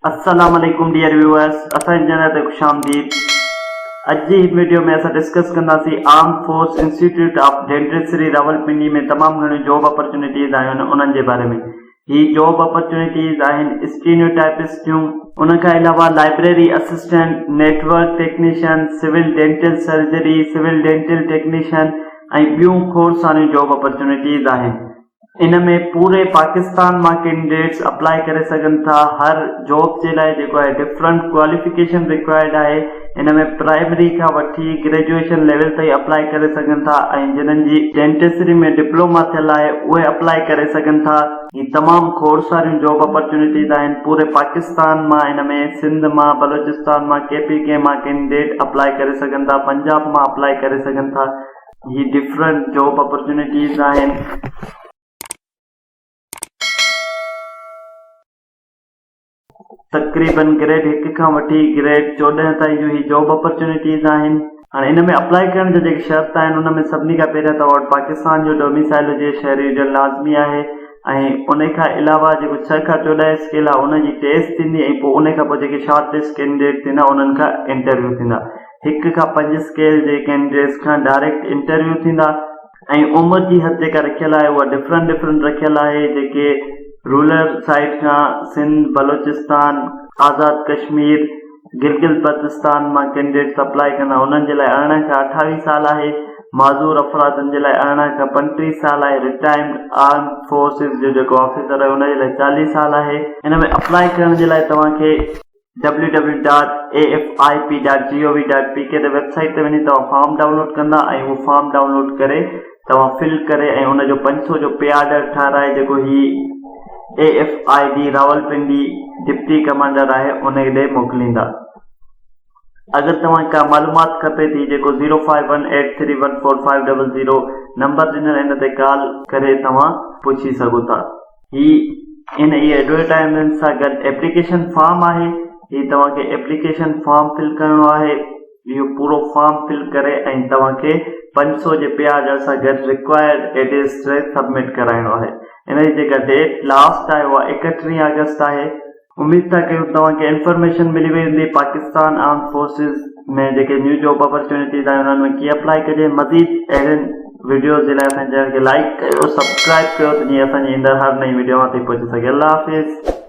السلام عليڪم dear viewers اسان جي چينل تي خوش آمديد اڄ جي هن ويڊيو ۾ اسان ڊسڪس ڪنداسين armed force institute of dentistry Rawalpindi ۾ تمام گهڻيون جاب اپرچونيٽيز آيون آهن انهن جي باري ۾ هي جاب اپرچونيٽيز آهن اسٽينيو ٽائپسٽ جون ان کان علاوه library assistant network technician civil dental surgery civil dental technician ۽ ٻيون کوڙ ساريون جاب اپرچونيٽيز آهن ان ۾ پوري پاڪستان مان ڪينڊيڊيٽس اپلائي ڪري سگهن ٿا هر جاب جي لاء جيڪو آهي ڊفرنٽ ڪواليفڪيشن رڪوائرڊ آهي ان ۾ پرائمري کان وٺي گريجوئيشن ليول تائين اپلائي ڪري سگهن ٿا ۽ جنھن جي ڊينٽسري ۾ ڊپلوما ٿيل آهي اهي اپلائي ڪري سگهن ٿا. هي تمام کوڙ ساريون جاب اپرچونيٽيز آهن پوري پاڪستان مان ان ۾ سنڌ مان بلوچستان مان ڪي پي ڪي مان ڪينڊيڊيٽ اپلائي ڪري سگهن ٿا پنجاب مان اپلائي ڪري سگهن ٿا. هي ڊفرنٽ جاب اپرچونيٽيز آهن. تقريبن گريڊ هڪ کان وٺي گريڊ 14 تائين جون هي جاب اپرچونيٽيز آهن. هاڻي ان ۾ اپلائي ڪرڻ جا جيڪي شرط آهن ان ۾ سڀني کان پهريان توهان وٽ پاڪستان جو ڊوميسائل هجي، شهري هجڻ لازمي آهي ۽ ان کان علاوه جيڪو 6 کان 14 اسڪيل آهي ان جي ٽيسٽ ٿيندي ۽ پوء ان کان پوء جيڪي شارٽ لسٽ ڪينڊيڊيٽ ٿيندا انهن کان انٽرويو ٿيندا. هڪ کان پنج اسڪيل جي ڪينڊيڊيٽس کان ڊائريڪٽ انٽرويو ٿيندا ۽ عمر جي حد جيڪا رکيل آهي اها ڊفرنٽ ڊفرنٽ رکيل آهي جيڪي رولر سائيڊ کان سنڌ، بلوچستان، آزاد ڪشمير، گلگت بلتستان مان ڪينڊيڊيٽس اپلائي ڪندا انهن جي لاء 18 کان 28 سال آهي، معذور افرادن جي لاء 18 کان 35 سال آهي، رٽائرڊ آرمڊ فورسز جو جيڪو آفيسر آهي ان جي لاء 40 سال آهي. ان ۾ اپلائي ڪرڻ جي لاء توهان کي www.afip.gov.pk تي ويب سائيٽ تي وڃي توهان فارم ڊائونلوڊ ڪندا ۽ اهو فارم ڊائونلوڊ ڪري توهان فل ڪري ۽ ان جو 500 جو پي آرڊر ٺهرائي جيڪو هي A F I D Rawalpindi deputy commander آهي ان ڏي موڪليندا. اگر توهان کي ڪا معلومات کپي ٿي جيڪو zero five one eight three one four five double zero number ڏنل ان تي ڪال ڪري توهان پڇي سگهو ٿا. هي ان ئي ايڊورٽائزمينٽ سان گڏ ايپليڪيشن فارم آهي هي توهان کي ايپليڪيشن فارم فل ڪرڻو آهي اهو پورو فارم فل ڪري ۽ توهان کي 500 جي پي آرڊر سان گڏ رڪوائرڊ ايڊريس تي سبمٽ ڪرائڻو آهي ان جي جيڪا ڊيٽ لاسٽ آهي اها 31 آگسٽ آهي. اميد ٿا ڪيون توهان کي انفارميشن ملي وئي هوندي پاڪستان آرمڊ فورسز ۾ جيڪي نيو جاب اپرچونيٽيز آهن انهن ۾ ڪيئن اپلائي ڪجي مزيد اهڙين وڊيوز جي لاء اسان جي چينل کي لائيڪ ڪيو سبسڪرائب ڪيو ته جيئن اسان جي ايندڙ هر نئين وڊيو اوهان تائين پهچي سگهي الله حافظ.